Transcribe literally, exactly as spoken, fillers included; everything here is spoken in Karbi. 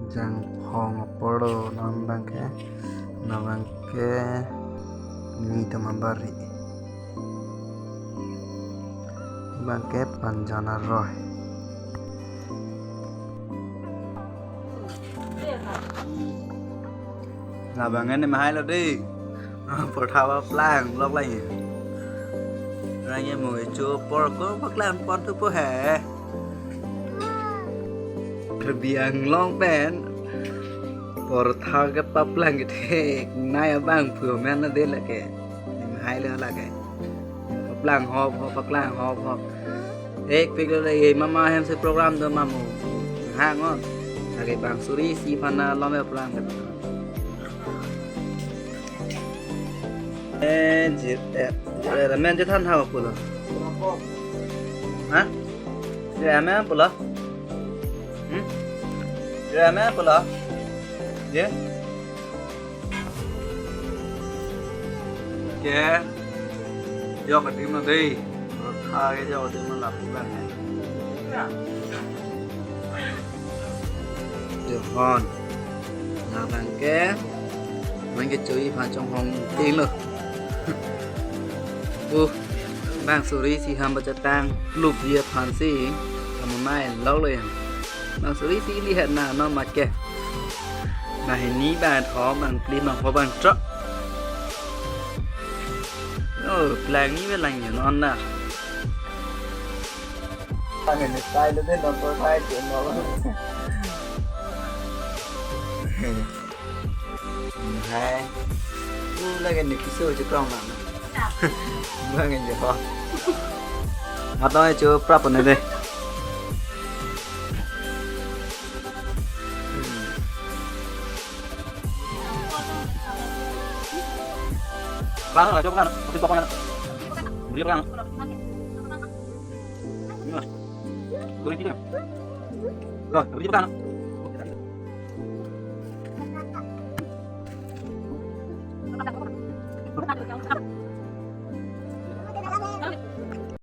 Jangphong apor lo non abangke, non abangke ni tama bari. Abangke Panjan aroi. Labang ne mahai lo dei. Portha paplang lok lagi. Rangnya mo icho por ko paklang pon tu po he. Karbi Anglong pen portha kepaplang kethek nai abang phu men na de lake. Mahai lo lake. Paplang hop hop, paplang hop hop. Ek pik lo lagi mama hem se program do mamu. Hang on. Lake bang suri isi aphan na lom ya plang. Eh, jir, eh, jir, eh, men je than ha pulo. Ha? Jir, eh, men pulo. Hmm? Jir, eh, men pulo. Jir. Ke. Yok adim lo dei. Portha ke yok adim lo lap bang. Johan. Labang ke. Abang ke chui phan chonghong ting lo. Uh. Bang suri isi ham bachatang. Lup dia phan si. Kamu main lo lo yang. Bang suri isi lihat na no mat ke. Bang hini bang thom bang phli bang pho bang throk. Oh, plang ni bang lang ya non na. Ang ini style din non por hai din non. Hai. Uh, lagi ni kisu je tong na. Bang ini ho. Matang je prap ne de. Bang, coba kan, masih pokoknya. Beli kan? Ini, Mas. Tulis ini. Loh, beli kan?